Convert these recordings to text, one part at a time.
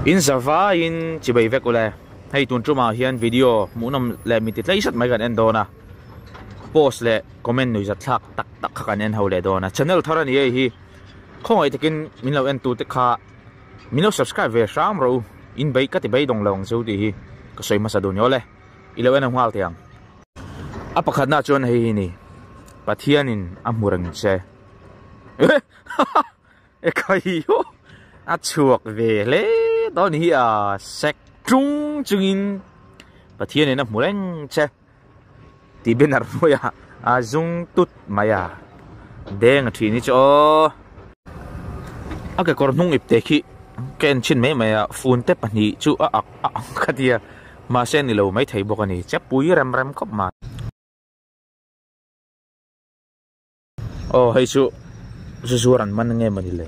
In zavaiin chibei vek ule. Hei tun tumah hian video hmuhnawm leh mi ti tlei sat mai kan en dawn a. Post leh comment nuihzat thlak tak tak kha kan en ho leh dawn a. Channel thar a ni hei hi. Khawngaih takin min lo en tute kha min lo subscribe ve hram rawh u. In bei ka ti beidawng lo ang chu tih hi ka sawi hmasa dun hle. I lo en ang nghal teh ang. A pakhatna chuan hei hi ni. Pathianin a hmu reng che. E khai ho a chhuak ve hle dawn hi a sek tung chungin Pathianin a hmu reng che tih banner hnuaiah a zung tut mai a deng a thin hi chu aw a kekawr hnung ip te khi ka en chhin mai mai a fun te pahnih chu a ak a ang ka tia mahse ni lo maithei bawk a ni chepui rem rem khawp mai. Aw hei chu zu zuar an man nge mawni le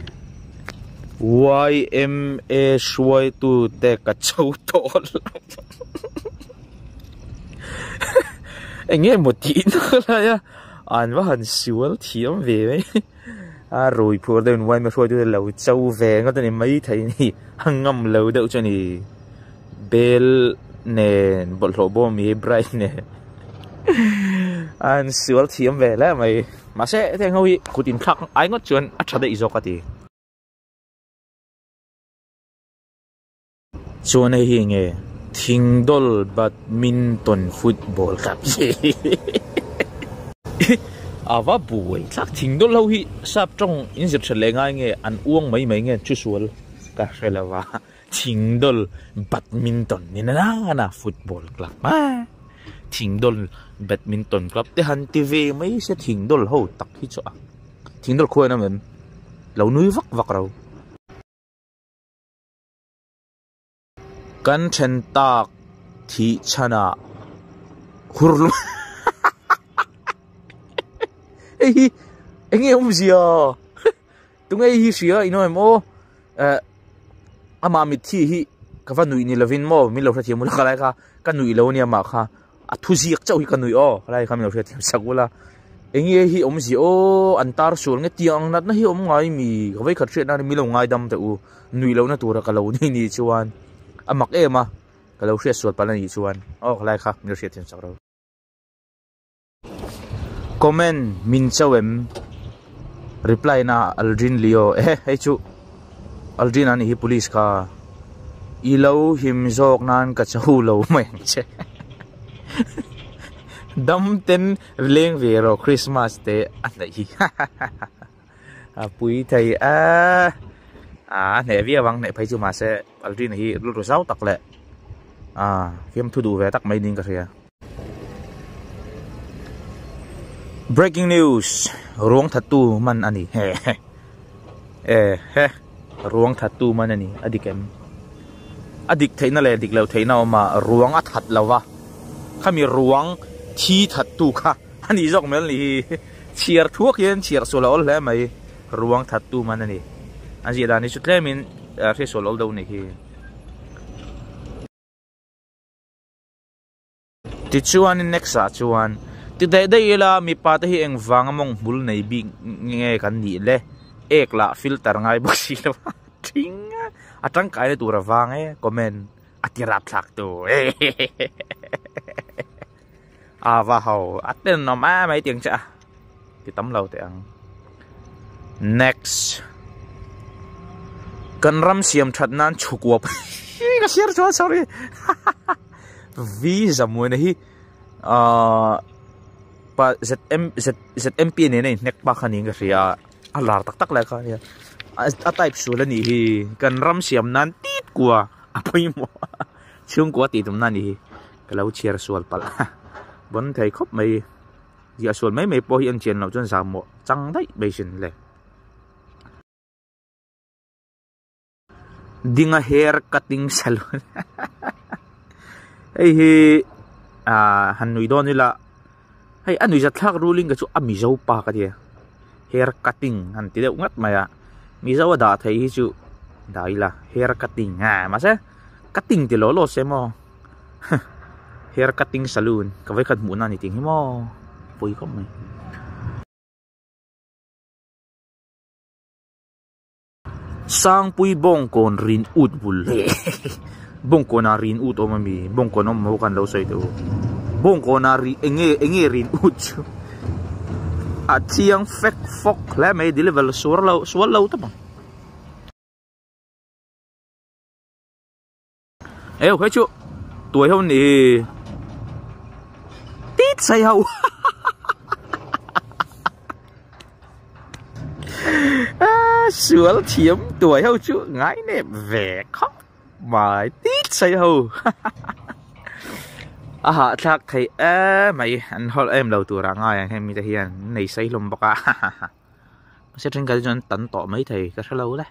yma hruaitu te ka cho tawh lo eng nge maw tih na lai a an va han sual thiam ve mai a rui phur deuhin yma hruaitu te lo cho ve ngawt a ni maithei a ni a ngam lo deuh chu a ni bel nen bawlhhlawh bawm hi bright nen an sual thiam ve hle mai mahse heng ho hi kut inthlak ai ngawt chuan a tha daih zawk a ti. Chuan hei hi enge Thingdawl Badminton Football Club a va buai thlak Thingdawl ho hi sap tawng in zir that leh ngai nge an uang mai mai nge chu sual ka hre lo va. Thingdawl Badminton ni na na Football Club a Thingdawl Badminton Club te han ti ve mai se Thingdawl ho tak hi chu a Thingdawl khuai an awm em lo nui vak vak ro. Kan then tak thih chhanah hur lum hei hi eng nge awmzia tunge hi hria in awm em aw. Eh amah mitthi hi ka va nuih ni lovin maw min lo hrethiam ula ka lai kha ka nuih lo ania mah kha a thu ziak chauh hi ka nuih aw ka lai kha min lo hrethiam sak ula enge hi awmzia aw an tar sual nge tiang ang natna hi awm ngai mi ka vei khat hriat nan min lo ngaidam teh u nuih lohna tura ka lo ni ni chuan a mak em a ka lo hriat sual palh a nih chuan aw ka lai kha min lo hrethiam sak ro. Comment min cho em? Reply na Aldrin Leo eh hei chu Aldrin a nih hi police kha i lo him zawk nan ka cho lo mai ang che dam ten leng ve rawh Christmas te a hnaih hi a pui thei a a hneh viau ang hneh phei chu mahse Aldrin hi rilru zau tak leh a fiamthu duh ve tak mai niin ka hria. Breaking news ruang thattu man a ni he e he ruang thattu man a ni a dik em a dik theihna leh dik loh theihna a awm a ruang a that lo va khami ruang thi thattu kha a nih zawk mai a ni hi chhiar thuak hian chhiar sual a awl hle mai ruang thattu man a ni a ziah dan hi chu tlemin hriatsual awl deuh a nih hi. Tichuanin next ah chuan ti daih daih ila mipa te hi engvang a mawng hmul nei bik nge kan nih le ek lah filter ngai bawk si lo a thing a a tangkai na tur avang e comment a ti rap thlak tu a va ho a tenawm a mai tiang che a ti tam lo teh ang next kan ram siam that nan chhukua ka share chuan sorry V Zamuaina hi ahh pa ZM Z ZMP nena inhnek pa kha niin ka hria a a lar tak tak lai kha ania a type sual a nih hi kan ram siam nan tit kua a pawimawh chhungkua tih tumna a nih hi ka lo chhiar sual palh bawn thei khawp mai ziah sual mai mai pawh hi an chian loh chuan zahmawh chang daih mai sin le. Dinga hair cutting salon hei hi ah han nui dawn ila hei a nuihzat thlak ruling ka chu a mizo pa ka tia hair cutting han ti deuh ngat mai a mizo a dah thei hi chu dah ila hair cutting ah mahse cutting ti law law se maw hair cutting salon ka vawikhat hmuhna a ni tih hi maw pawi khawp mai. Sangpui bawngkawn rin ut bul bawngkawn ah rin ut awm ami bawngkawn awm ho khan lo sawi teh u bawngkawn ah ri enge enge rin ut chu a chiang fek fawk hle mai deliver suar lo sual lo tawp ang. Eu he chu tuai ho ni tít say ho sual thiam tuai ho chu ngai nep ve khawp mai tít say ho a hahthlak thei em mai an hawlh em lo tur ah ngai ang hemi te hian an nei sei hlawm bawk a mahse thenkhat hi chuan an tan tawh maithei ka hre lo le.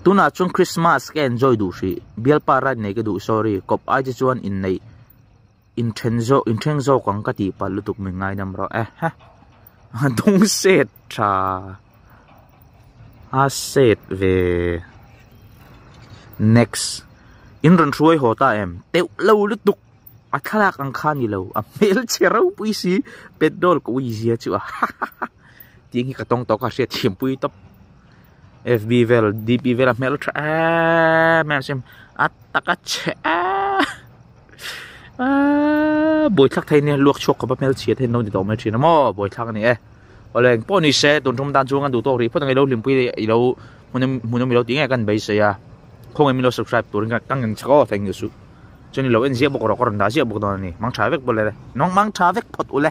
Tunah chuan Christmas ka enjoy duh hrih, bialpa ride nei ka duh sorry, kawp ai che chuan inneih inthen zawk inthleng zawk ang ka tih palh lutuk min ngaidam rawh e he a dawng set tha a set ve next in rawn hruai haw ta em teuh lo lutuk a thlalak ang kha ni lo a hmelchhe ropui si petrol ka ui zia chu a ha ha ha. Tiang hi ka tawng tawh ka hriat thiam pui tawp FB vel DP vel a hmel tha em em sim a tak a chhe a buai thlak thei nia luak chhuak khawp a hmel chhia thei no ni tawh mai thin a maw buai thlak a ni e awle eng pawh ni se tun tum tan chuan kan duh tawk rih phawt ang i lo hlimpui i lo hmunawm i lo tih ngei kan beisei a khawngaih min lo subscribe turin ka ngen chak aw thank you su chuan i lo en ziah bawk rawh ka rawn dah ziah bawk dawn a ni mang tha vek bawk le mang tha vek phawt ule.